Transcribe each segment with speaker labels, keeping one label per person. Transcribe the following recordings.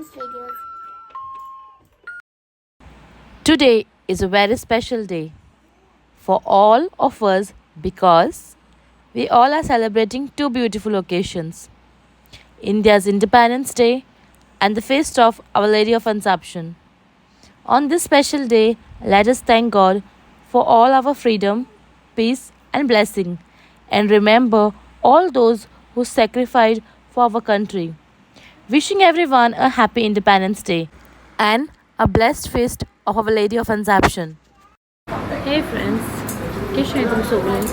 Speaker 1: dance videos.
Speaker 2: Today is a very special day for all of us because we all are celebrating two beautiful occasions: India's Independence Day and the feast of Our Lady of Assumption. On this special day, let us thank God for all our freedom, peace, and blessing, and remember all those who sacrificed for our country. Wishing everyone a happy Independence Day and a blessed feast of Our Lady of Assumption. Hey friends, कशें तुम सगळीं?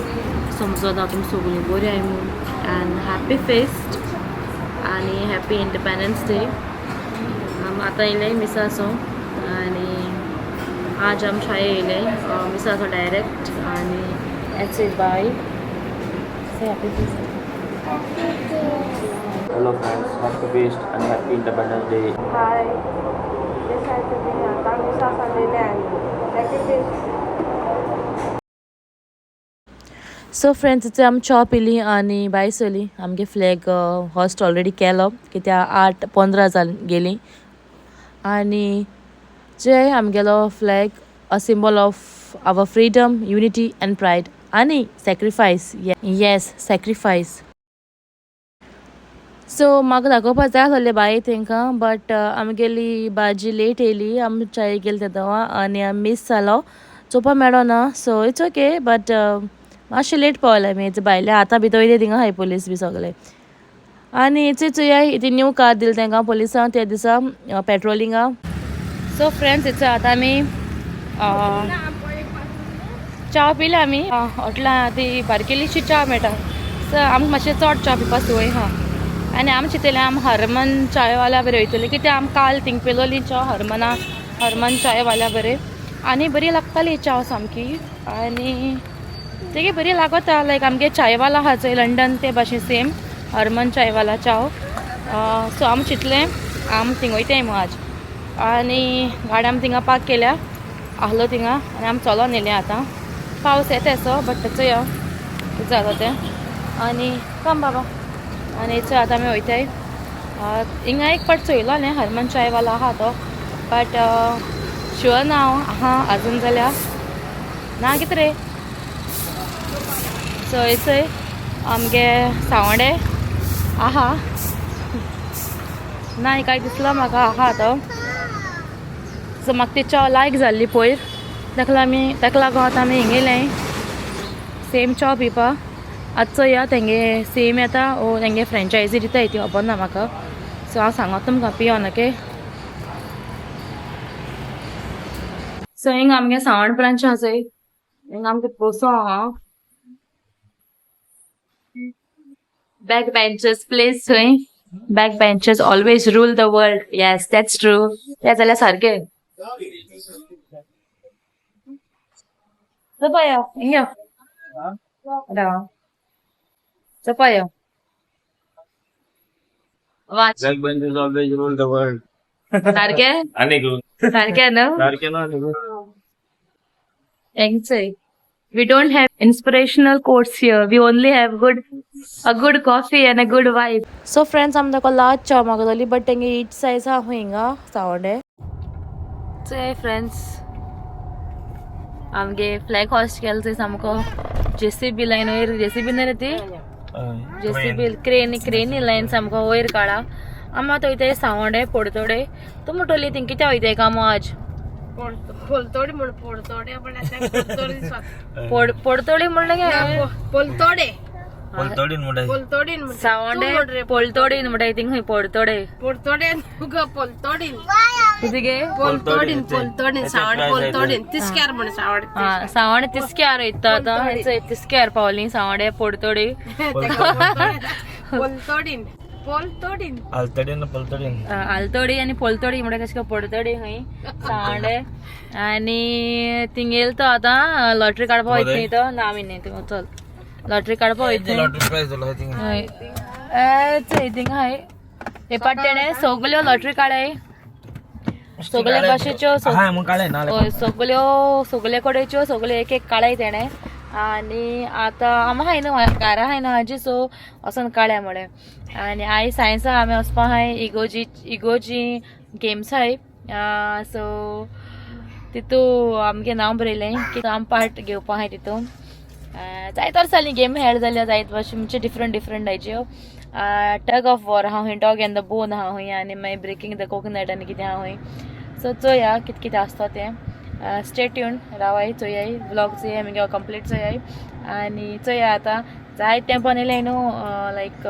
Speaker 2: समजता तुम सगळीं बरी आहाय म्हूण. And happy fest आनी हॅपी इंडिपेंडन्स डे. आतां येयले मिसाचो आनी आज आम शाळे येयले मिसाचो डायरेक्ट आनी it's a bye say happy feast.
Speaker 3: Hello friends, happy feast and happy Independence Day.
Speaker 4: Hi, कशें आहाय तुमी? आतां मिसा सावन येयले आमी. Happy feast.
Speaker 2: So friends, इथे आमी च्या पिली आनी भायर सरली. आमगे फ्लॅग हॉस्ट ऑलरेडी केलो कित्याक 8:15 जाल गेली. आनी जे आमगेलो flag a symbol of our freedom, unity and pride आनी सॅक्रिफायस. येस, सॅक्रिफायस. सो म्हाका दाखोवपा जाय आसलें बाय तेंकां, बट आमगेली भाजी लेट येयली. आमी चाये गेली तेदोवा आनी आमी मीस जालो, चोवपा मेळो ना. सो it's okay, but मातशें लेट पावले आमी. भायले आतां भितर वयले थिंगा आहाय पोलीस बी सगळे. आनी चोया ती न्यू कार दिली तेंकां पोलिसांक त्या दिसा पेट्रोलिंगा. सो फ्रेंड्स, इथे आतां आमी च्या पिल्या. आमी हॉटेलां ती बारकेलीशी च्या मेळटा. सो आमकां मातशें चड च्या पिवपा संवय आहा. आनी आमी चिंतलें आमी हरमन चायवाल्या बरें वयतली, कित्याक आमी काल थिंग पिलोली च्या हरमना, हरमन चायवाल्या बरें आनी बरी लागताली च्या सामकी. आनी तेगे बरी लागता लायक आमगे चायवाला आहा चोय लंडन ते भाशेन सेम हरमन चायवाला च्याव. सो आमी चिंतलें आमी थिंग वयताय म्हूण आज. आनी गाडी आमी थिंगा पार्क केल्या आहलो थिंगा आनी आमी चलोन येयले. आतां पावस येता येसो, बट चोया कितें जाता तें. आनी कम बाबा. आनी चोय आतां आमी वयताय. हिंगा एक पाट चोयलो न्ही हरमन चायवाला आहा तो, बट शुअर ना हांव आहा अजून जाल्यार ना कितें रे. चोय चोय आमगे सांवडे आहा ना काय दिसलो म्हाका आहा तो. सो म्हाका ती च्या लायक जाल्ली पयर, ताका आमी ताका लागून आतां आमी हिंग येयले सेम च्या पिवपा. आतां चोया तेंगे सेम येता ओ तेंगे फ्रेंचायजी दिताय ती खबर ना म्हाका. सो हांव सांगत तुमकां पियोन. ओके, सो हिंग आमगे सावंड ब्रांच आहा चोय, हिंग आमगे पोसो आहा. बॅक बेंचेस प्लेस थंय. Back benches always rule the world. Yes, that's true. ते जाल्यार सारकें. चोपया हिंग यो, राव चोपया वाच.
Speaker 3: Back benches always rule the world.
Speaker 2: सारकें.
Speaker 3: आनी
Speaker 2: सारकें न्हू.
Speaker 3: सारकें ना आनी.
Speaker 2: Thanks. We don't have inspirational quotes here. We only have a good coffee and a good vibe. So friends, आमी ताका लार्ज च्या मागयली, बट तेंगे ईच सायज आहा हिंगा सावंडे. चोय फ्रेंड्स, आमगे फ्लॅग हॉस्ट केलो थंय सामको जेसीबी लायन वयर. जेसीबी न्ही रे ती, जेसीबी क्रेन, क्रेनी लायन सामको वयर काडा. आमी आतां वयताय सावंडे पोडतोडे. तूं म्हणटली थिंग कित्याक वयताय कामो आज?
Speaker 4: पोलतोडी म्हण, पोडतोडे म्हणल्यार पोलतोडी.
Speaker 2: पोडतोडी म्हणलें गे.
Speaker 4: पोलतोडे.
Speaker 3: पलतडीन म्हणटा.
Speaker 4: पोलतोडीन.
Speaker 2: सावंडे पोलतोडीन म्हणटाय थिंग खंय पोडतोडे.
Speaker 4: पोडतोडे तुका पोलतोडीन.
Speaker 2: कितें गे?
Speaker 4: पोलतोडीन, पोलतोडीन, सावंड पोलतोडीन तिसक्यार म्हण सावंड.
Speaker 2: हा, सावंडे तिसक्यार वयता आतां. तिसक्यार पावली सावंडे पोडतोडी.
Speaker 4: पोलतोडीन, पोलतोडीन.
Speaker 3: आलतडीन पलतडीन.
Speaker 2: आलतोडी आनी पोलतोडी म्हणटा कशें काय पोडतोडी खंय सावंडे. आनी थिंग येयलो तो आतां लॉटरी काडपा वयता न्ही तो. ना आमी न्ही थिंग चल लॉटरी काडपा वयता.
Speaker 3: लॉटरी प्रायज जालो थिंग.
Speaker 2: हय, चोय थिंग हाय हे पाट तेणें सगल्यो लॉटरी काडाय, सगळे भाशेच्यो.
Speaker 3: हाय म्हूण काडय ना.
Speaker 2: हय, सगल्यो सगळे कडेच्यो सगल्यो एक एक काडाय तेणें. आनी आतां आमी हाय न्हू कारां हाय न्हू हाजी, सो वचोन काडया म्हळें. आनी आयज सायन्सा आमी वचपा आहाय इगोजी, इगोजी गेम्स आहाय. सो तितू आमगे नांव बरयलें की आम पार्ट घेवपा आहाय तितून. जायत वर्सांनी गेम खेळ जाल्यार जायत भाशेन म्हणजे डिफरंट डिफरंट हायच्यो. टग ऑफ वॉर आहा खंय, डॉग एंड the bone आहा खंय, आनी मागीर ब्रेकींग the coconut आनी कितें आहा खंय. सो चोया कितें कितें आसता तें. स्टे ट्यून रावाय, चोयाय व्लॉग चोयाय मागीर कंप्लीट चोयाय. आनी चोया आतां जायत तेंपान येयलें न्हू, लायक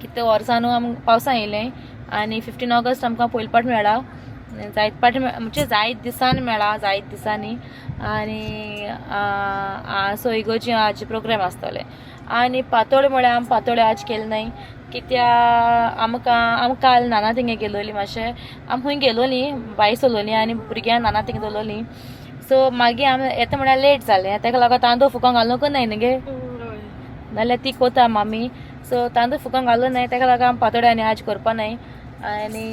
Speaker 2: कितें वर्सां न्हू आमकां पावसान येयलें आनी 15 ऑगस्ट आमकां पयले पाट मेळ्ळा. जायत पाट म्हणजे जायत दिसान मेळ्ळा, जायत दिसांनी. आनी सो इगोर्जी आज प्रोग्राम आसतले. आनी पातोळ्यो म्हळ्यार आमी पातोळ्यो आज केले नाय, कित्या आमकां आम काल नाना थिंगे गेलोली मातशें. आमी खूंय गेलोली बाय सोलोली आनी भुरग्यांक नाना थिंगे दवरलोली. सो मागीर आमी येता म्हळ्यार लेट जालें, तेका लागून तांदूळ फुकोंक घालूंक नाय न्हू गे, नाल्यार ती कोता मामी. सो तांदूळ फुकोंक घालूं नाय, तेका लागून आमी पातोळ्यो आनी आज करपा नाय. आनी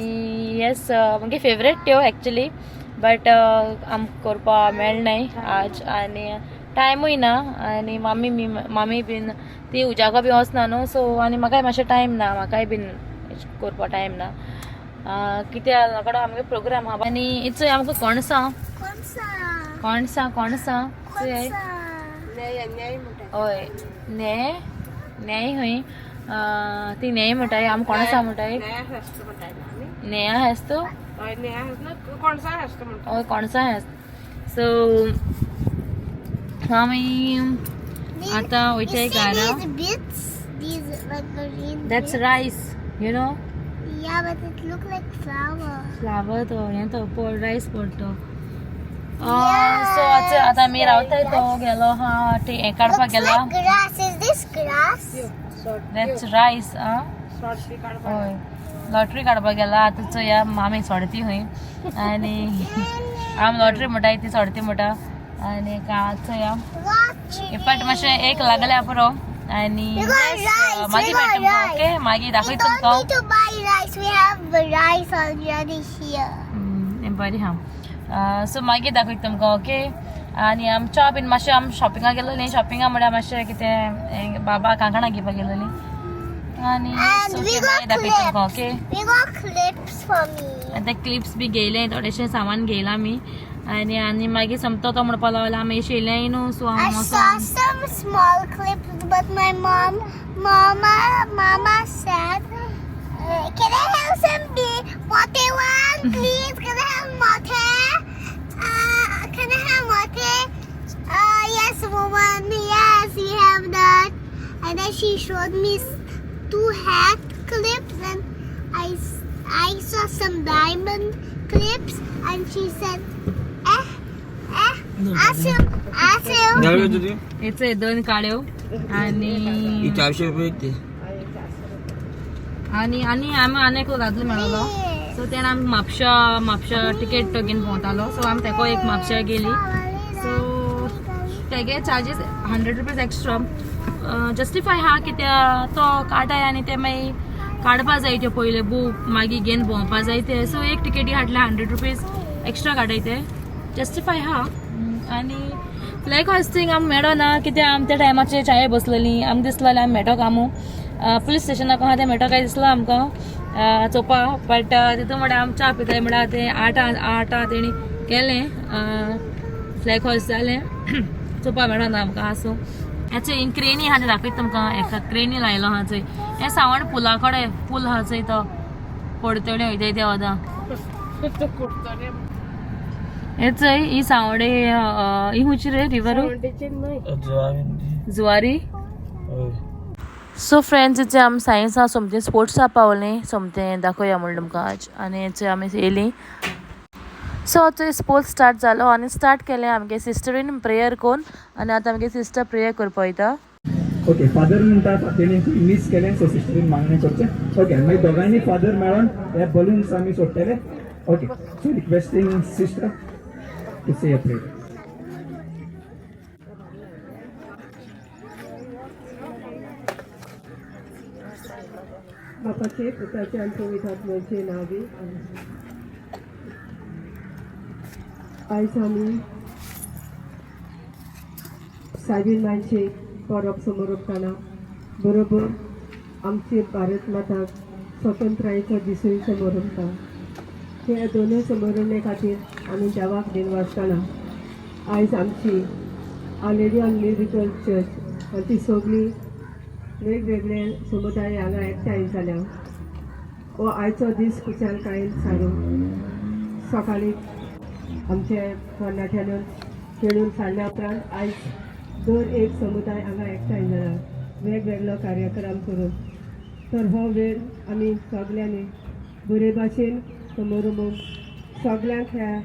Speaker 2: येस, म्हगे फेवरेट त्यो एक्चुली, बट आमकां करपा मेळनाय आज आनी टायमूय ना. आनी मामी मामी बीन ती उजागो बी वचना न्हू, सो आनी म्हाकाय मातशें टायम ना, म्हाकाय बीन करपा टायम ना, कित्याक नाकडो आमगे प्रोग्राम आहा. आनी इचोय आमकां कोणसां कोणसां कोणसां चोय, हय न्हे न्याय खंय ती न्याय म्हणटाय, आमी कोणसां म्हणटाय, नेया हेस्त, हय कोणसां हेस्त. सो आमी आतां वयताय घरा. That's rice, you know.
Speaker 1: Yeah, but it look like flower.
Speaker 2: Flower तो हें तो पोड रायस पडतो. सो आतां आतां आमी रावताय, तो गेलो हा हें काडपाक गेला.
Speaker 1: Grass, is this grass?
Speaker 2: That's rice. आं हय, लॉटरी काडपाक गेला. आतां चोया मामी सोडती खंय, आनी आमी लॉटरी म्हणटाय ती सोडती म्हणटा. आनी चोया हे फाट मातशें एक लागल्या पुरो. आनी मागीर मेळटा तुमकां, ओके? मागीर दाखयता तुमकां. बरें हा, सो मागीर दाखयता तुमकां, ओके? आनी आमच्या बीन मातशें आमी शॉपिंगाक गेलोलीं. शॉपिंगा म्हळ्यार मातशें कितें बाबा कांकणां घेवपाक गेलोलीं. आनी मागीर दाखयता तुमकां, ओके? आनी ते क्लिप्स बी घेयले, थोडेशें सामान घेयलां आमी. आनी आनी मागीर सोमतो तो म्हणपाक लागलो आमी येयलें न्हू, so
Speaker 1: I saw some small clips, but my mom, mama said, can I have some mote one, please? Can I have mote? Can I have mote? Yes, woman, yes, we have that. And then she showed me 2 hat clips, and I saw some diamond clips, and she said, eh, eh, asu, asu.
Speaker 2: हेचे दोन काळ्यो आनी
Speaker 3: 400 रुपये ते.
Speaker 2: आनी आनी आमी आनी एकलो दादलो मेळलो, सो तेणें आमकां म्हापशा म्हापशा टिकेट तो घेवन भोंवतालो. सो आमी तेको एक म्हापशा गेली. सो तेगे चार्जीस 100 रुपीज एक्स्ट्रा जस्टिफाय आहा, कित्याक तो काडाय आनी ते मागीर काडपा जाय त्यो पयले बूक, मागीर घेवन भोंवपा जाय ते. सो एक टिकेटी हाडल्या 100 रुपीज एक्स्ट्रा काडाय ते जस्टिफाय आहा. आनी फ्लॅग होस्टिंग आमकां मेळना, कित्याक आमी त्या टायमाचेर चाये बसलेली, आमकां दिसलेलें आमी मेटो कामू पुलीस स्टेशनाक आहा तें मेटो काय दिसलो आमकां चोवपा, बट तितून म्हळ्यार आमी च्या पिताय म्हळ्यार तें आठां तेणी केलें फ्लॅग होस्ट जालें, चोवपा मेळना आमकां. आसूं, हेचे क्रेनी आहा तें दाखयता तुमकां. एका क्रेनी लायलो आहा चोय, हें सावण पुला कडेन पूल आहा चोय, तो पडतले वयताय ते वदां. हे चोय ही सावडे, ही खंयची रे रिवर? जुवारी. सो फ्रेंड्स, इथे आमी सायन्सा सोमतें स्पोर्ट्सा पावलें, सोमतें दाखोवया म्हणलें तुमकां आज. आनी हेचे आमी येयलीं. सो थंय स्पोर्ट्स स्टार्ट जालो आनी स्टार्ट केलें आमगे सिस्टरीन प्रेयर कोन्न, आनी आतां आमगे सिस्टर प्रेयर करपा वयता.
Speaker 5: ओके, फादर म्हणटा तेणी मीस केलें, सो सिस्टरीन मागणें करचें. ओके, मागीर दोगांयनी फादर मेळोन हे बलून्स आमी सोडटले. Okay, so requesting sister to say a prayer.
Speaker 4: बापाचे, पुताचे आनी पवित्र आत्म्याचे नांवे. आयज आमी सायबीण मांयचे परब समरपताना बरोबर आमचे भारत माताक स्वतंत्रायेचो दिसूय समरपता. हे दोनूय समोरणे खातीर आमी देवाक दिनवासतना. आयज आमची ऑलरेडी ऑन म्युजिकल चर्च आनी ती सगळी वेगवेगळे समुदाय हांगा एकठांय जाल्या. हो आयचो दीस खुशालकायेन सारूंक सकाळीं आमचे तरणाट्यांनी खेळून सारल्या उपरांत आयज दर एक समुदाय हांगा एकठांय जाला वेगवेगळो कार्यक्रम करून. तर हो वेळ आमी सगल्यांनी बरे भाशेन समोर सगल्यांक ह्या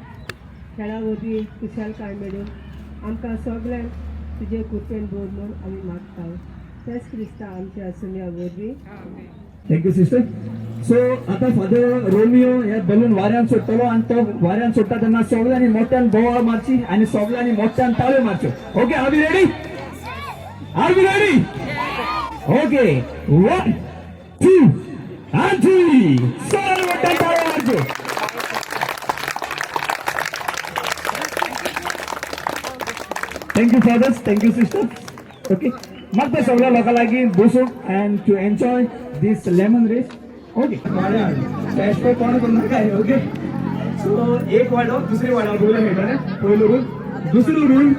Speaker 4: खेळा वरवीं खुशालकाय मेळून आमकां सगल्यांक तुजे कृपेन भर म्हूण आमी मागता तेच क्रिस्ता आमच्या सुन्या वरवीं.
Speaker 5: Thank you sister. सो आता फादर रोमियो हे बलून वाऱ्यान सोडटलो आनी तो वाऱ्यान सोडटा तेन्ना सगळ्यांनी मोठ्यान बोवाळ मारची आनी सगळ्यांनी मोठ्यान ताळयो मारच्यो. Okay, are we ready? Are we ready? Okay, one, two and three. सगळ्यांनी मोठ्यान ताळयो मारच्यो. Thank you fathers, thank you sister. Okay, मागता सगळ्या लोकां लागीं बसूंक and to enjoy this lemon race. Okay, cash pay कोण करूं नाका. ओके, सो एक वाडो दुसरे वाड्यार बघूया मेळटलें. पयलो रूल. दुसरो रूल,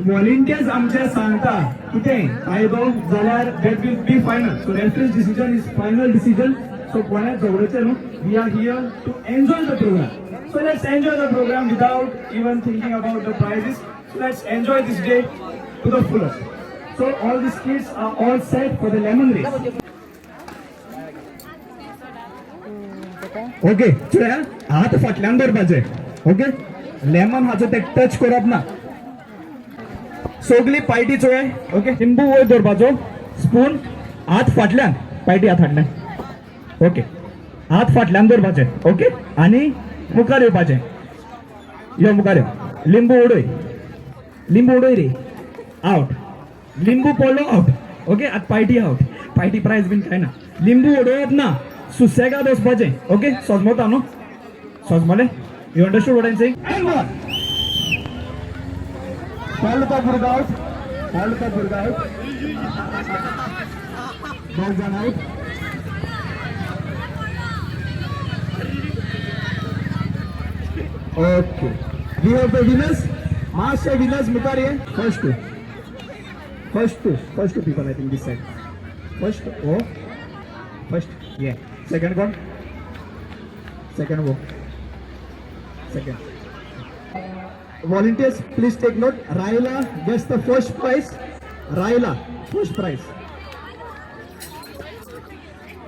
Speaker 5: व्हॉलेंटियर्स आमचे सांगता कितें कायदो जाल्यार that will be final. So referee's decision is final decision. So कोणाक झगडचें न्हू. We are here to enjoy the program. So let's enjoy the program without even thinking about the prizes. So let's enjoy this day to the fullest. So all these kids are all set for the lemon race. Okay, चोया हात फाटल्यान दवरपाचे. Okay, lemon हाचो ते touch करप ना. सगली piety चोय. ओके, लिंबू वयर दवरपाचो, स्पून हात फाटल्यान, पायटी हात फाटल्यान. ओके, हात फाटल्यान दवरपाचे. ओके, आनी मुखार येवपाचें. यो मुखार यो. लिंबू उडय, लिंबू उडय रे. आवट. लिंबू पडलो, आवट. ओके, आतां पायटी आवट. पायटी प्रायज बीन कांय ना. लिंबू उडोवप ना, सुसेगाद वचपाचें. ओके, सजमता न्हू? सजमले? You understood what I am saying? And one. पडलो तो भुरगो आवट, पडलो तो भुरगो आवट. दोग जाण out. Okay, we have the winners. मातशे विनर्स मुखार ये. First two, first two, first two people, I think this side first. Oh, first ये. सेकंड कोण? सेकंड वो, second. Volunteers, please take note. Raila gets the first prize. Raila first prize.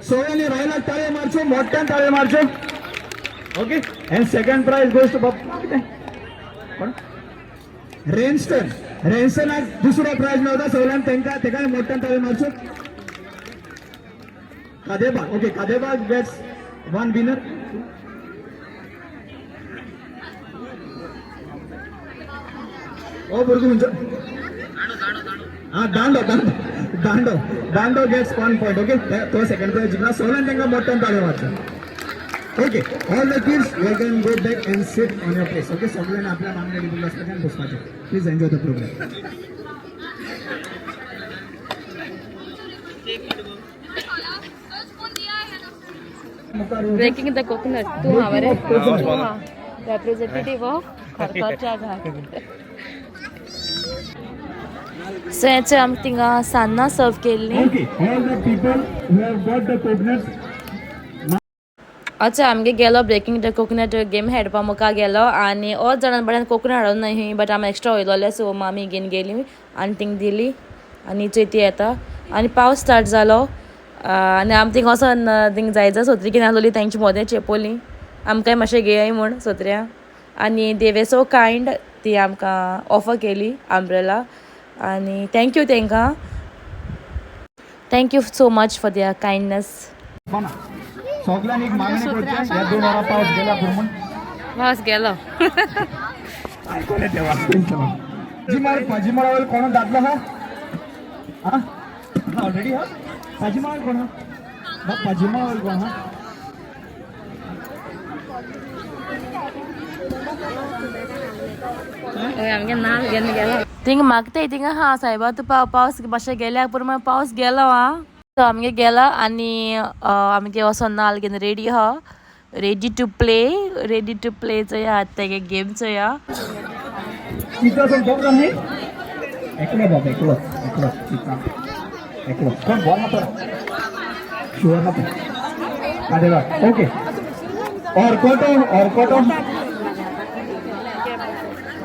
Speaker 5: सगळ्यांनी रायला टाळे मारच्यो, मोठ्यान टाळे मारच्यो. Okay, and second prize goes to कितें कोण? रेन्स्टन. रेन्स्टनाक दुसरो prize मेळटा. सगळ्यान तांकां तेकाय मोठ्यान टाळे मारच्यो. Kadebag. Okay, Kadebag gets one winner. ओ भुरगो खंयचो? हा, दांडो, दांडो, दांडो. दांडो गेट्स 1 पॉयंट. ओके, तो सेकंड प्रायज जिखला. सगळ्यान तांकां मोठ्यान टाळयो मारच्यो. Okay, all the kids, you can go back and sit on your place. Okay, सगळ्यांनी आपल्या मागण्या बसपाचें आनी बसपाचें. Please enjoy the program.
Speaker 2: Breaking the coconut तू हांवें रेप्रेझेंटेटिव्ह ऑफ खरखरच्या घाट. सो हेचे आमी थिंगा सान्नां सर्व केल्ली.
Speaker 5: Okay, all the people who have got the coconuts.
Speaker 2: अच्छा, आमगे गेलो ब्रेकिंग the coconut game खेळपा मुखार गेलो आनी अर्द जाणां बऱ्यान कोकोनट हाडून न्हय, बट आमी एक्स्ट्रा वयलोले. सो मामी घेवन गेली आनी थिंग दिली आनी चोय ती येता आनी पावस स्टार्ट जालो आनी आमी थिंग वचोन थिंग जायजा सोत्री घेवन आसलोली, तेंचे मोदें चेपोली, आमकांय मातशें घेयाय म्हूण सोत्र्या. आनी they were so kind, ती आमकां ऑफर केली आमब्रेला आनी thank you तेंकां. Thank you so much for their kindness.
Speaker 5: सगळ्यांनी एक मागणी करचे, ह्या 2 वरां पावस गेला म्हूण.
Speaker 2: पावस गेलो.
Speaker 5: आयकोले देवा. पाजीमाळ, पाजीमाळा कोण दादलो हा? हा, ऑलरेडी हा. पाजीमाळ कोण हा? पाजीमाळ कोण हा?
Speaker 2: आमगे नाल घेवन गेलो. थिंग मागताय थिंगा हा सायबा, तूं पाव पावस मातशें गेल्या पुरो, पावस गेलो. हा, सो आमगे गेला आनी आमगे वचोन नाल घेवन रेडी आहा. Ready to play, ready to play चोया आतां तेगे गेम चोया.
Speaker 5: चिचा सोड दोग न्ही एकलो बाब, एकलो एकलो चिचा एकलो. कोण बॉल ना तर शुअर ना तर अरे वा. ओके, और कोटो, और कोटो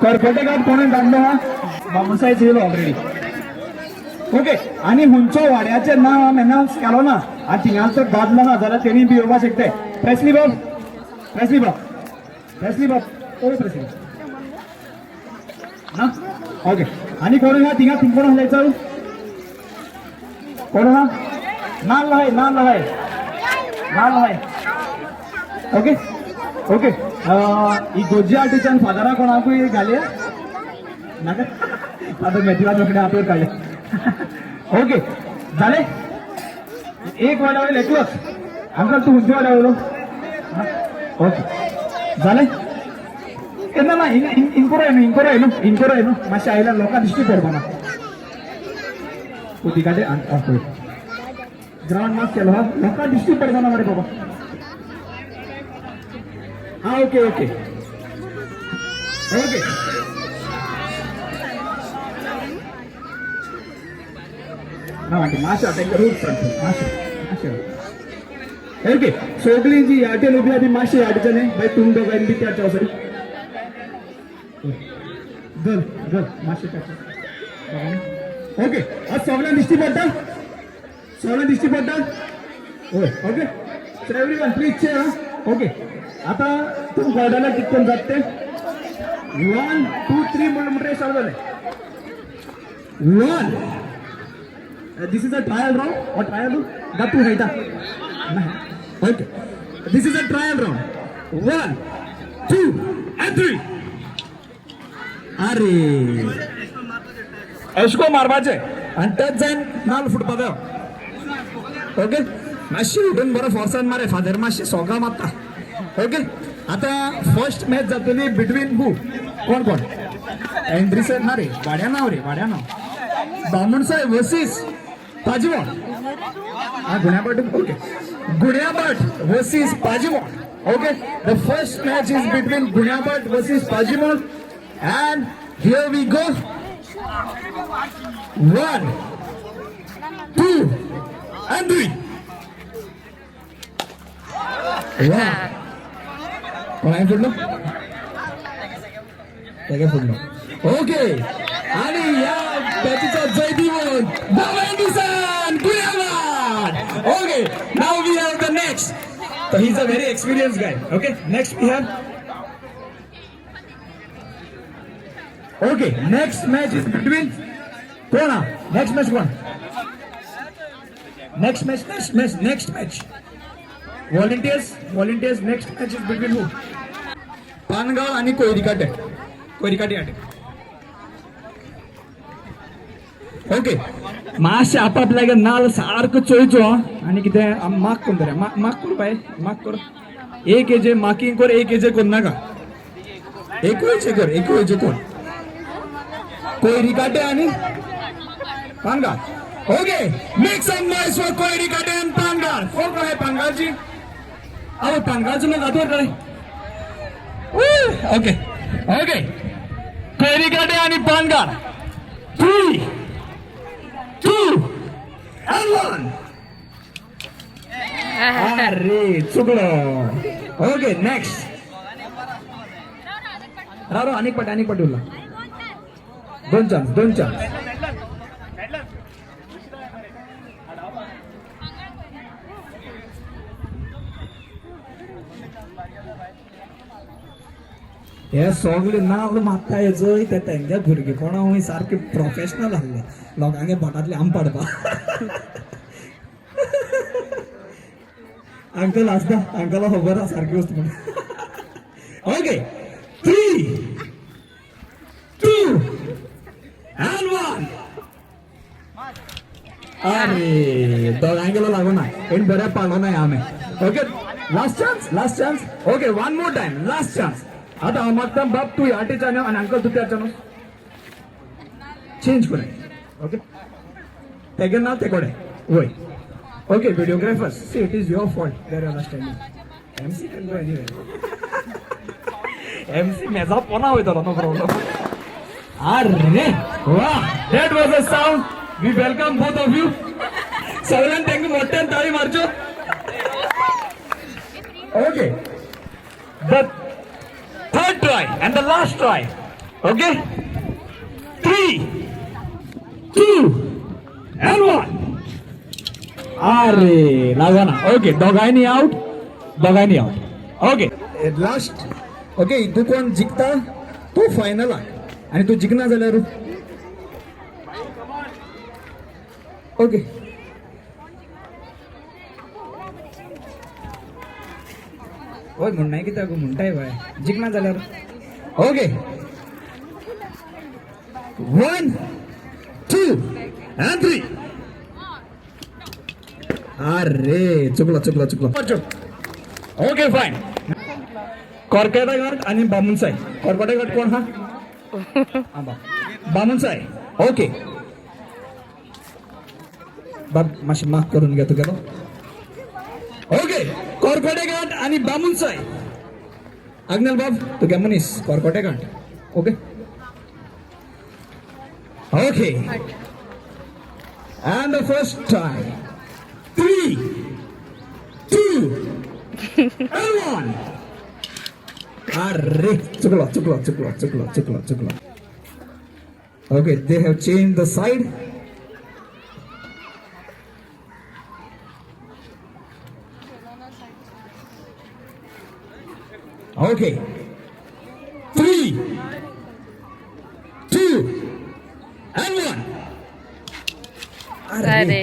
Speaker 5: करपटे गाठ कोणें धाडलो हा बामण सायज येयलो ऑलरेडी. ओके, आनी हुंचो वाड्याचें नांव हांव एनावन्स केलो ना आनी थिंगा तर दादलो ना जाल्यार तेणी बी येवपाक शकताय. प्रेसली बाब, प्रेसली बाब, प्रेसली बाब, ओय प्रेसली ना. ओके, आनी कोण आहा थिंगा? थिंग कोण आसले? चल, कोण आहा? नाल्ल आहाय, नाल्ल आहाय, नाल्ल आहाय. ओके ओके, ही गोजी आर्टीच्यान फादरा कोणाकूय घालया नाका. आतां मेथीला रोखडे हातूर काडले. ओके, जालें. एक वाड्या वयलो एकलोच. अंकल, तूं खंयच्या वाड्या वयलो? ओके, जालें. ना ना, इनकोरो न्हू, इनकोरो न्हू, इनकोरो न्हू. मातशें आयल्यार लोकां दिश्टी पडपाना. उदिकाटे ग्रावंड मात केलो हा, लोकां दिश्टी पडपाना मरे बाबा. हा, ओके ओके ओके. ना आंटी, मातशें तांकां रूट सांगता. मातशें मातशें. ओके, सगळीं जी यार्टेन उबी आहा ती मातशें यार्टीच्यान बाय तुम दोगांनी बी त्या चौसरी गल गल मातशें. ओके, आज सगळ्यांक दिश्टी पडटा, सगळ्यांक दिश्टी पडटा. हय, okay. So everyone please cheer. Okay, आतां तुमकां कळटलें कितें करून जाता तें. वन टू थ्री म्हणून म्हणटकीर चालू जालें. One, this is a trial round. हो ट्रायल गा तूं खेळटा. Okay, this is a trial round. One, two and three. अरे, एशको मारपाचें आनी तेच जायन नाल फुटपा जायो. ओके, मातशी उठून बरो फोर्सान मारे फादर, मातशी सोगां मारता. ओके, आतां फर्स्ट मॅच जातली बिटवीन हू? कोण कोण? एंड्रिसन ना रे, वाड्या नाव रे, वाड्या नाव. बामण साहेब वर्सीस पाजीमोण. हा, गुण्याबाट. ओके, गुण्याबाट versus Pajimon. Okay, the first match is between Gunyabat versus Pajimon and here we go. One, two and three. कोणाक फुडलो? तेगे फुडलो. ओके, आणि या मॅचीचा जयदीवन Anderson Gunyabat. Okay, now we have the next. So he's a very experienced guy. Okay, next we have. Okay, next match is between कोण? Next match कोण? Next match, next match, next match. Volunteers, volunteers, next match is between who? Pangaon आणि कोयरीकाटे. कोयरीकाटे आटे. Okay, मातशें आपापल्या नाल सारको चोयचो आनी कितें मार्क करून धरया. मार्क कर बाय, मार्क कर. एक हेजे मार्किंग कर, एक हेजे कर नाका. एकूय हेजे कर, एकूय हेजे कर. कोयरीकाटे आनी Pangaon. Okay, make some noise for Koyrikate and Pangaon. कोण कोण आहे पानगावची? अहो, पानगावचं लोक हातवर कडे. ओके ओके, कोयरीकाटे आणि Pangaon. Three, two and one. अरे, चुकलो. Okay, next. राव, राव, अनेक पट, अनेक पट उरला. दोन चान्स, दोन चान्स. हे सगळे नाव मारता जय ते तेंच्या भुरगेपणा सारखे प्रोफेशनल आहले लोकांगे बोटांतले आम पडपा. अंकल आसता, अंकला खबर आसा सारकी वस्तू म्हणून. Okay, three, two and one. अरे, दोगांक गेलो लागो ना हेण बरें पाडलो ना आमी. Okay, last chance, last chance. Okay, one more time, last chance. आतां हांव मागता बाब, तूं ह्या टिचान आनी अंकल तूं त्या चेंज कर. ओके, तेगे ना ते कडेन वय. Okay, videographer, see, it is your fault where you are standing. MC can go anywhere. MC मेजा पोना वयतलो, नो प्रॉब्लम. अरे वा, that was a sound. We welcome both of you. सगळ्यांनी तांकां मोठ्यान ताळी मारच्यो. Okay, the third try and the last try. Okay, 3, 2 and 1. अरे लागना. ओके, दोगांनी आउट, दोगांनी आउट. Okay, last. ओके, तूं कोण जिखता तो फायनलाक आनी तूं जिखना जाल्यार ओके. हय, म्हणनाय कित्याक म्हणटाय बाय, जिखना जाल्यार. Okay, 1, 2 and 3. अरे चुकलो चुकलो चुकलो. Okay fine. कोरकेटा घाट आणि बामणसाय. कोरकोटे घाट कोण हा? बामणसाय. ओके बाब, मातशें माफ करून घे तुगेलो. ओके, कोरकोटे घाट आणि बामणसाय. आग्नेल बाब, तुगे मनीस कोरकोटे घाट. Okay okay, and the first time, 3, 2 and 1. अरे चुकलो चुकलो चुकलो चुकलो चुकलो चुकलो. Okay, they have change the side. Okay, 3, 2 and 1. अरे
Speaker 2: अरे.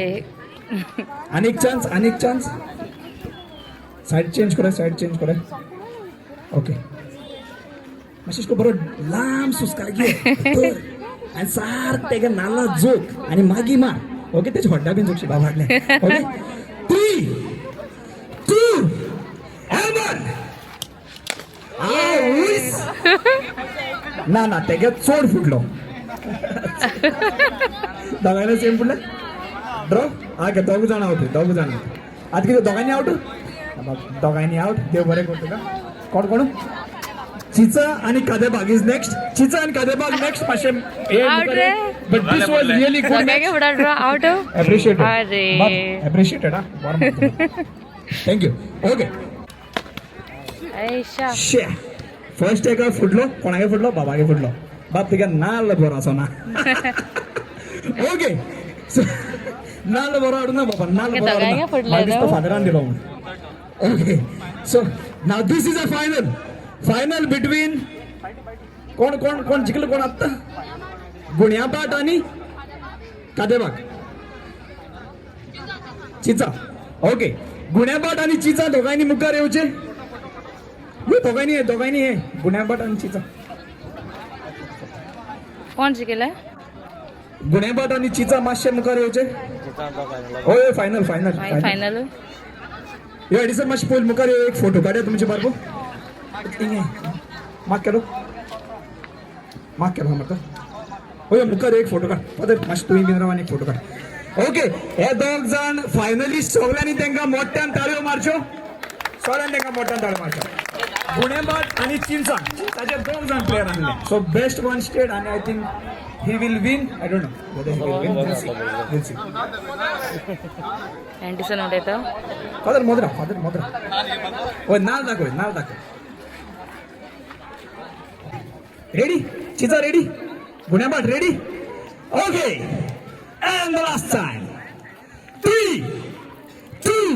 Speaker 5: अनेक चान्स, अनेक चान्स. सायड चेंज करा, सायड चेंज करा. ओके, मातशें बरो लांब सुस्कार घे तर आनी सारकें तेगे नाल्ला जोक आनी मागीर मार. ओके, तेजे हड्डा बीन जोकशी बाबा हाडले. Okay, 3, 2 and 1. ना ना, तेगे चड फुटलो. दोगांयना सेम फुटले. ड्रॉ. ओके, दोग जाण आवट, दोग जाण आवट. आतां कितें, दोगांनी आवट, दोगांनी आवट. देव बरें करूं तुका. कोण कोण? चिचा आणि कादेबाग is next. चिचा आणि कादेबाग नेक्स्ट. मातशें.
Speaker 2: Out रे.
Speaker 5: But this was really good.
Speaker 2: सगळ्यांक फुडार ड्रॉ आउट.
Speaker 5: अप्रिशिएटेड.
Speaker 2: अरे.
Speaker 5: अप्रिशिएटेड. हा, thank you. Okay.
Speaker 2: Aisha.
Speaker 5: शे, फर्स्ट एका फुटलो. कोणागे फुटलो? बाबागे फुटलो. बाब, तुगे नाल्ल बरो आसो ना. ओके, नाल्ल बरो हाडूं ना बाबा, नाल्ल बरो.
Speaker 2: दोगांयगे फुटले
Speaker 5: म्हाका दिसता
Speaker 2: न्हू?
Speaker 5: फादरान दिलो म्हूण. Okay, so now this is a final, final between कोण कोण कोण जिखलो कोण आत्ता? गुण्यापाट आणि कादेबाग, चिचा. ओके, गुण्यापाट आणि चिचा दोघांनी मुखार येवचे. हे दोघांनी, हे दोघांनी, हे गुण्यापाट आणि चिचा.
Speaker 2: कोण जिखले?
Speaker 5: गुण्यापाट आणि चिचा मातशे मुखार येवचे. होय, फायनल फायनल.
Speaker 2: फायनल.
Speaker 5: यो एडिसन, मातशें पयलीं मुखार यो, एक फोटो काडया तुमचे बारबो. माग केलो, माग केलो म्हाका. हय, मुखार एक फोटो काड. फादर, मातशें तुवें बीन राव आनी एक फोटो काड. ओके, हे दोग जाण फायनलिस्ट. सगळ्यांनी तांकां मोठ्यान ताळयो मारच्यो. सगळ्यांनी तांकां मोठ्यान ताळयो मारच्यो. गुणेबाट आनी चिंचा, चिंचाचे दोग जाण प्लेयर आहले. सो बेस्ट वन स्टेट आनी I think he will win. I don't know whether he will win. Will see.
Speaker 2: Edison उलयता.
Speaker 5: Father Modra, father Modra. हय, नाल दाखय, नाल दाखय. रेडी चिचा? रेडी गुण्याबाट? Ready? Okay, and the last time, 3, 2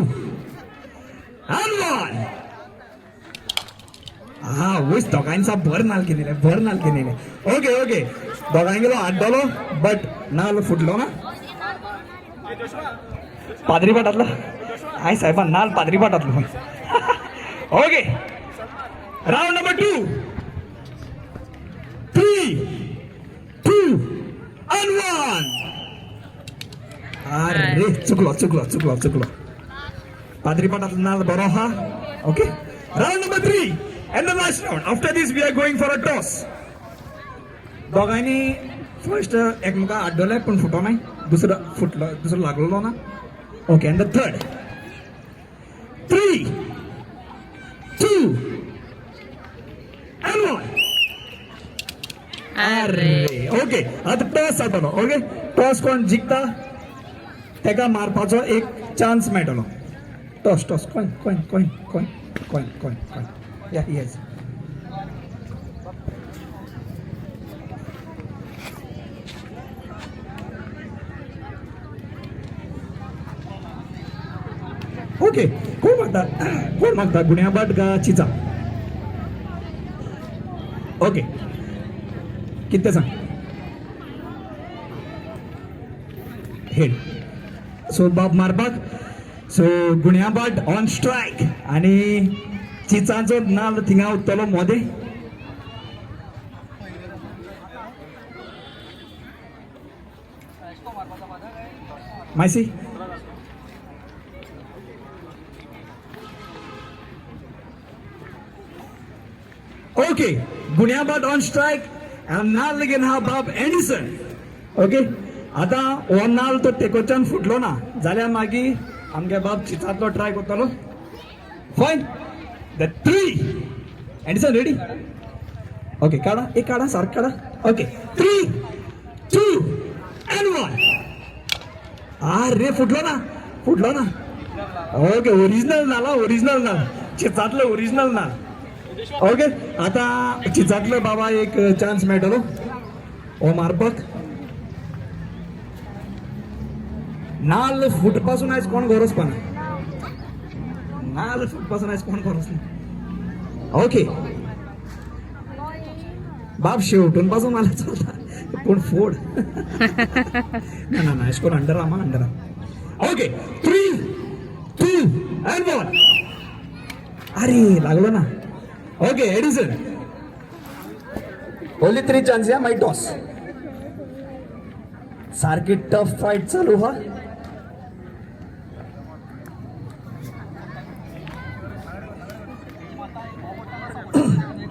Speaker 5: and 1. हा वयस, दोगांनी साप बरें नाल केलेले, बरें नाल केलेले. ओके ओके, दोगांगेलो हात बट नाल फुटलो ना. पाद्री पाटातलो I साहेबा, नाल पाद्री पाटातलो. Okay, round number 2, 3, 2 and 1. अरे चुकलो चुकलो चुकलो चुकलो. पाद्री पाटातलो नाल बरो हा. Okay, round number 3 and the last round. After this we are going for a toss. दोगांनी फर्स्ट एकमेका आड्डले पूण फुटो नाय, दुसरो फुटलो, दुसरो लागलेलो ना. Okay, and the third, 3, अरे ओके, आतां टॉस जातलो. ओके, टॉस कोण जिखता तेका मारपाचो एक चान्स मेळटलो. Toss toss, coin coin coin coin coin coin coin. या, येस. ओके, कोण मागता? कोण मागता, गुण्याबाट का चिचा? ओके, कितें सांग. हेड. सो बाब मारपाक, सो गुण्याबाट ऑन स्ट्रायक आनी चिचांचो नाल्ल थिंगा उत्तलो मोदें. मायसी. ओके, गुण्याबाट ऑन स्ट्रायक आनी नाल्ल घेवन हा बाब एडिसन. ओके, आतां हो नाल्ल तो तेकोच्यान फुटलो ना जाल्यार मागीर आमगे बाब चिचांतलो ट्राय करतलो. Fine, the three. Edison ready? Okay, काडा, एक काडा, सारको काडा. Okay, three, two and one. अरे, फुटलो ना, फुटलो ना. ओके, ओरिजिनल नाल, ओरिजिनल नाल, चिचांतलो ओरिजिनल नाल. ओके, आता चिचांतलो बाबा एक चान्स मेळटलो हो मारपाक. नाल्ल फुटपासून आयज कोण गरज पडना. नाल्ल फुटपासून आयज कोण गरज ना. ओके बाब, शेवटून पासून मला चलता, पूण फोड ना ना ना, अशें करून under arm, under arm. Okay, three, two and one. अरे, लागलो ना. Okay Edison, only three chance या, मागीर टॉस. सारकी टफ फायट चालू हा.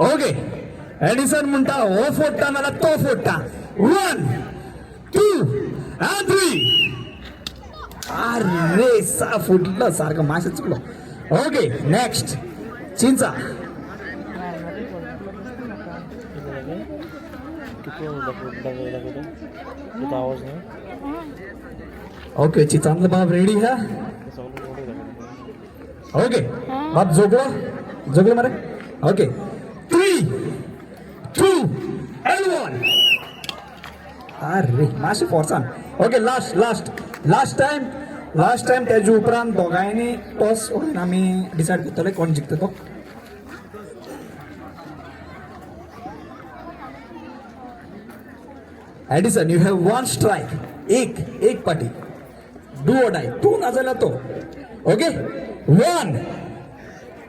Speaker 5: ओके, एडिसन म्हणटा हो फोडटा नाल्यार तो फोडटा. One, two and three. अरे, सा फुटलो सारको, मातशें चुकलो. ओके, नेक्स्ट चिंचा.
Speaker 3: किती दाखव, दाखवतो तिथं आवाज नाही.
Speaker 5: ओके, चिचांतलो बाब रेडी हा. ओके बाब, जोगलो, जोगलो मरे. Okay, three, two and one. अरे, मातशें फोर्सान. Okay, last last last time, last time. तेजे उपरांत दोगांयनी टॉस आमी डिसायड करतले कोण जिखता तो. Edison, you have one strike. एक एक पाटी, do or die. तू ना जाल्यार तो. Okay, one,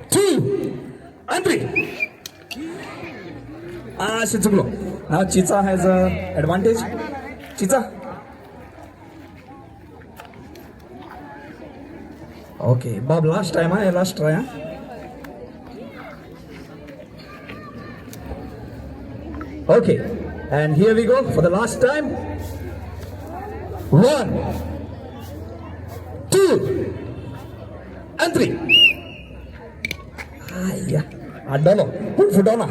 Speaker 5: two and three. अशें चुकलो. Now Chicha has a advantage. Chicha. Okay Bob, last time हा, लास्ट ट्राय हा. Okay, and here we go for the last time. One, two, and three. आय्या, आड्डलो पूण फुटोना.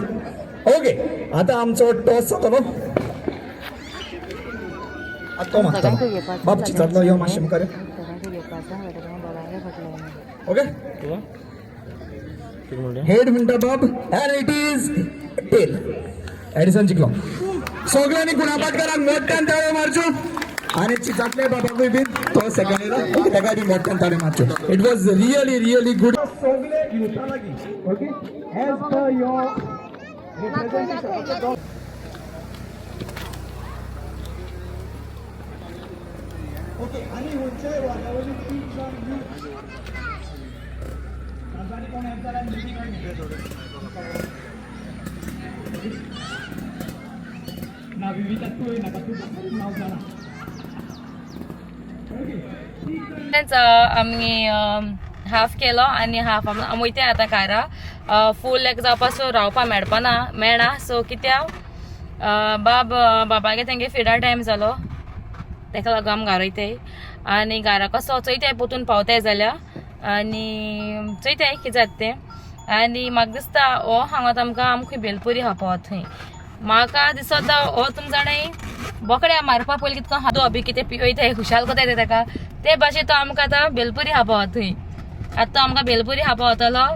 Speaker 5: Okay, आतां आमचो toss जातलो. आतां तो मागतलो बाब चिचांतलो. यो मातशें मुखार यो. ओके.
Speaker 3: तुका कितें म्हणलें?
Speaker 5: हेड म्हणटा बाब, and it is tail. Edison जिखलो. सगळ्यांनी गुणापाटकराक मोठ्यान ताळयो मारच्यो आनी चिचांतले बाबाकूय बीन, तो सेकंड येयला, ओके, ताकाय बी मोठ्यान ताळयो मारच्यो. It was really really good. सगळे युथा लागीं, okay, as per your representation. Okay, आनी खंयच्याय वादावली तीग जाण यूथ तांच्यानी कोण येता जाल्यार मिटींग. ना विविधा, तूं नाका, तूं नांव जाणा.
Speaker 2: तेंच आमी हाफ केलो आनी हाफ आमी वयता आतां कारा. फूल एक जावपा, सो रावपा मेळपा ना, मेळना. सो कित्याक बाब बाबागे तेंगे फिडा टायम जालो, तेका लागून आमी घरा वयताय आनी घरा कसो चोयताय, पोतून पावताय जाल्यार आनी चोयताय कितें जाता तें. आनी म्हाका दिसता हो हांगा आमकां आमकां बेलपुरी खावपा वता थंय. म्हाका दिसता हो तुम जाणाय बोकड्या मारपा पयलीं कितको हादो बी कितें पिवयताय खुशाल कोताय तेका ते भाशेन तो आमकां आतां बेलपुरी खावपा वता थंय. आतां तो आमकां बेलपुरी खावपा वतलो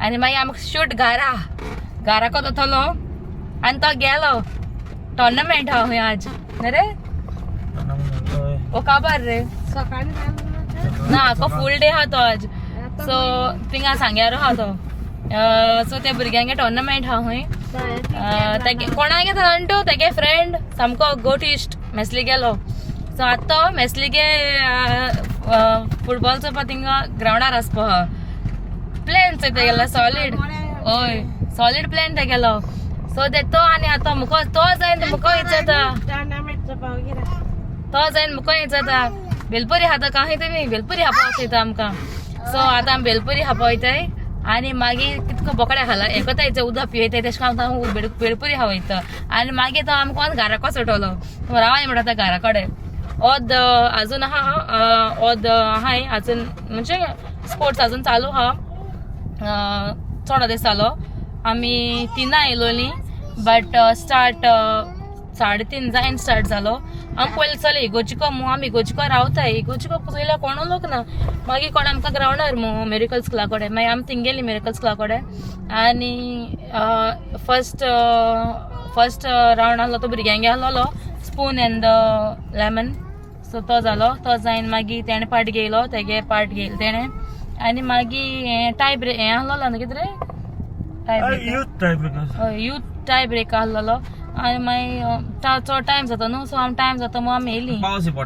Speaker 2: आनी मागीर आमकां शूट घारा घाराको वतलो आनी तो गेलो. टोर्नामेंट आहा खंय आज न्ही रे? ओ काबार रे ना आखो फूल डे आहा तो आज. सो थिंगा सांग्यार आहा तो. सो त्या भुरग्यांगे टोर्नामेंट आहा खंय. तेगे कोणागे जाण तूं तेगे फ्रेंड सामको गोटिस्ट मेसली गेलो. सो आतां तो मेसलीगे फुटबॉल चोवपा थिंगा ग्रावंडार आसपा आहा. प्लॅन चोय तेगेलो सॉलीड. हय सॉलीड प्लॅन तेगेलो. सो ते तो आनी आतां मुको तो जायन मुको विचारता तो जायन मुको विचारता बेलपुरी खाता काय तुमी बेलपुरी खावपा वचयता आमकां. सो आतां आमी बेलपुरी खावपा वयताय आनी मागीर कितको बोकड्या खाला एकताय उदक पियेताय तेश करून आतां बेलपुरी खावपा वयता आनी मागीर तो आमकां कोण घराको सुटवलो रावाय म्हणटा आतां घरा कडेन ओद अजून आहा ओद आहाय अजून म्हणजे स्पोर्ट्स अजून चालू आहा. चड दीस जालो आमी तिनां येयलोलीं बट स्टार्ट 3:30 जायन स्टार्ट जालो. आमी पयलीं चल इगोजिको मु आमी इगोजिको रावताय इगोजिको चोयल्यार कोण लोक ना मागीर कोण आमकां ग्रावंडार मु मिरेकल स्कुला कडेन मागीर आमी थिंग गेली मिरेकल स्कुला कडेन आनी फर्स्ट फर्स्ट रावंड आहलो तो भुरग्यांगे आहलोलो spoon and the lemon. So तो जालो तो जायन मागीर तेणें पार्ट घेयलो तेगे पार्ट घेयलो तेणें आनी मागीर हें टाय ब्रेक हें आहलोलो न्हू कितें रे टाय ब्रेक हय यूथ टाय ब्रेक आहलोलो आनी मागीर चड टायम जाता न्हू सो आमी टायम जाता म्हूण आमी येयली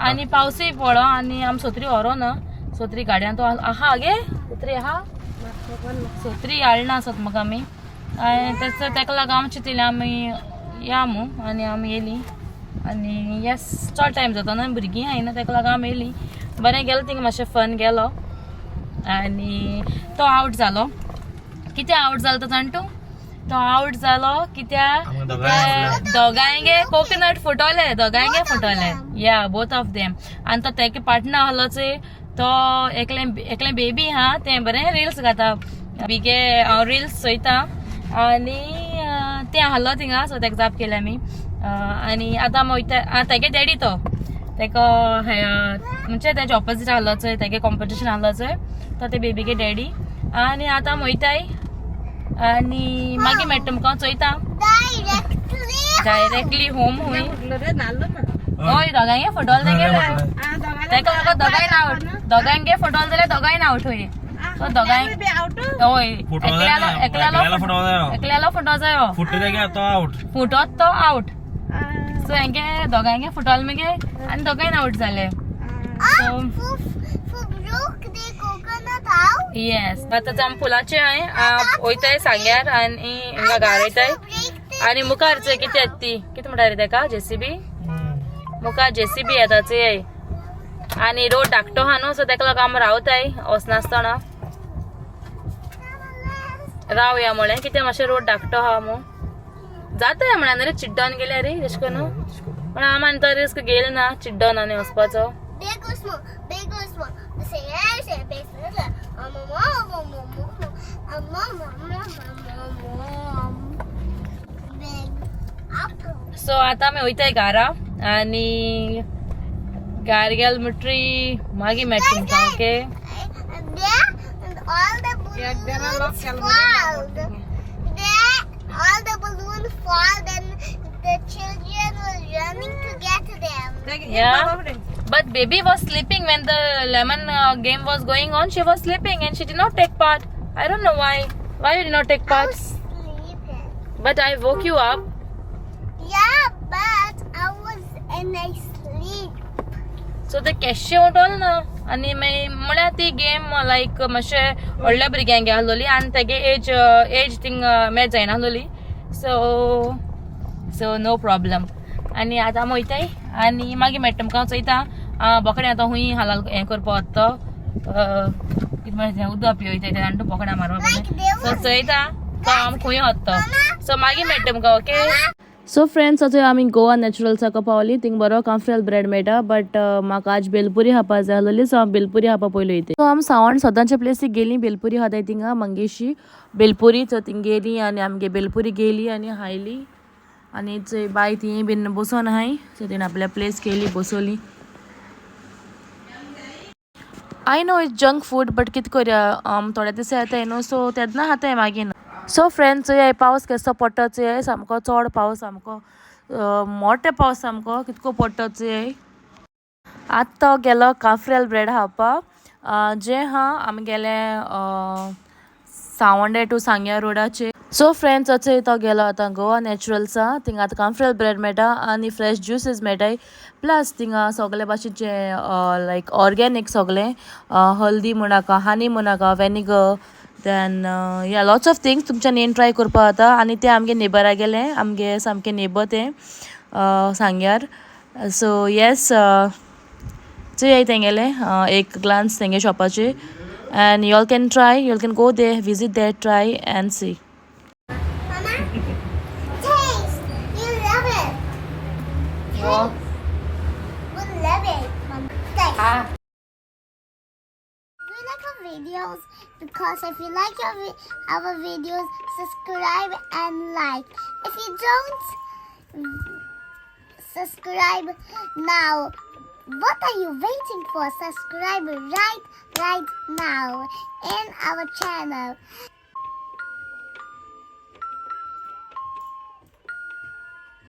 Speaker 2: आनी पावसूय पडो आनी आमी सत्री व्हरो ना सत्री गाडयान तो आहा गे सत्री आहा सत्री हाडना आसत म्हाका आमी आनी तेच तेका लागून आमी चिंतलें आमी या मू आनी आमी येयली आनी येस चड टायम जाता न्हू भुरगीं आहाय न्हू तेका लागून आमी येयली. बरें गेलो थिंगा मातशें फन गेलो आनी तो आवट जालो. कितें आवट जालो तो जाण तूं? तो आवट जालो कित्याक दोगांयगे कोकोनट फुटोले दोगांयगे फुटोले या बोथ ऑफ देम. आनी तो तेगे पार्टनर आहलो चोय तो एकलें एकलें बेबी आहा तें बरें रिल्स घाता बिगे हांव रिल्स चोयता आनी तें आहलो थिंगा. सो तेका जाप केले आमी आनी आतां आमी वयता तेगे डॅडी तो तेका म्हणजे तेजे ऑपोजीट आहलो चोय तेगे कॉम्पिटिशन आहलो चोय तो ते बेबीगे डॅडी. आनी आतां आमी वयताय आनी मागीर मेळटा तुमकां चोयता डायरेक्टली होम हुंय. हय दोगांयगे फुटबॉल तेगेले तेका लागून दोगांय आवट दोगांयगे फुटबॉल जाल्यार दोगांय आवट हुंय. सो दोगांय हय एकल्यालो एकल्यालो एकल्यालो फुटो जायो फुटत तो आवट. सो हेंगे दोगांयगे फुटोल मगे आनी दोगांय आवट जाले. येस आतां आमी पुलाचे हांय वयताय सांग्यार आनी हिंगा घार वयताय आनी मुखार चोय कितें येता ती कितें म्हणटा रे तेका जेसीबी मुखार जेसीबी येता चोय आनी रोड धाकटो आहा न्हू सो तेका लागून आमी रावताय वचनासतना रावया म्हळें कितें मातशें रोड धाकटो आहा मू जाता म्हळ्यार रे चिड्डोन गेल्यार रे तशें करून पूण आमी आनी तो रिस्क घेयलो ना चिड्डोन आनी वचपाचो. सो आतां आमी वयताय घारा आनी घार गेल म्हणटरी मागीर मेळटा तुमकां. Okay.
Speaker 1: All the balloons fall and the children were running to get them.
Speaker 2: Yeah. But baby was sleeping when the lemon game was going on. She was sleeping and she did not take part. I don't know why. Why you did not take part?
Speaker 1: I was sleeping.
Speaker 2: But I woke you up.
Speaker 1: Yeah, but I was in a sleep.
Speaker 2: So the कॅशे उठोल ना आनी मागीर म्हळ्यार ती game लायक मातशें व्हडल्या भुरग्यांक आहलोली आनी तेगे एज एज थिंग मॅच जायनाहलोली. So so no problem. आनी आतां आमी वयताय आनी मागीर मेळटा तुमकां चोयता बोकड्या आतां खूंय हालाल हें करपा वता तो कितें म्हणटा उदक पिवयताय ते आनी बोकड्या मारपा सो चोयता तो आमी खूंय वता तो. सो मागीर मेळटा तुमकां. ओके. सो फ्रेंड्स आतां आमी गोवा नॅचरल्साक पावली. थिंग बरो काफ्रियल ब्रेड मेळटा बट म्हाका आज बेलपुरी खावपा जाय आहलोली. सो हांव बेलपुरी खावपा पयलीं वयता. सो आमी सावंड सदांच्या प्लेसीक गेलीं बेलपुरी खाताय थिंगा मंगेशी बेलपुरी. सो थिंग गेली आनी आमगे बेलपुरी गेली आनी हायली आनी चोय बाय ती बीन बसोन आहाय. सो तेणें आपल्या प्लेस केली Basoli. I know it's junk food, but कित करया, थोडे दीस येताय न्हू, सो तेन्ना खाताय मागीर. सो फ्रेंड्स, चोयाय पावस केसो पडटा चोयाय. सामको चड पावस, सामको मोठे पावस, सामको कितको पडटा चोयाय. आतां तो गेलो काफ्रेल ब्रेड खावपाक, जें हा आमगेले सावंडे टू सांग्या रोडाचेर. सो फ्रेंड्स, अचय तो गेलो आतां गोवा नॅचरल्सा. थिंगा आतां काफ्रेल ब्रेड मेळटा आनी फ्रेश ज्युसीस मेळटाय. प्लस थिंगा सगळे भाशेचे लायक ऑर्गेनीक सगळें, हल्दी म्हणाका, हानी म्हणाका, vinegar, then yeah, lots of things तुमच्यान येवन ट्राय करपा जाता. आनी तें आमगे नेबरा गेलें, आमगे सामकें नेबर तें सांग्यार. सो येस, चोयाय तेंगेलें एक ग्लान्स तेंगे शॉपाचेर and you all can try, you all can go there, visit there, try and see.
Speaker 1: Mama, taste. You love it. Taste. We love it. Mama. Taste. Do you like our videos? Because if you like our videos, subscribe and like. If you don't subscribe now, what are you waiting for? Subscribe right now in our channel.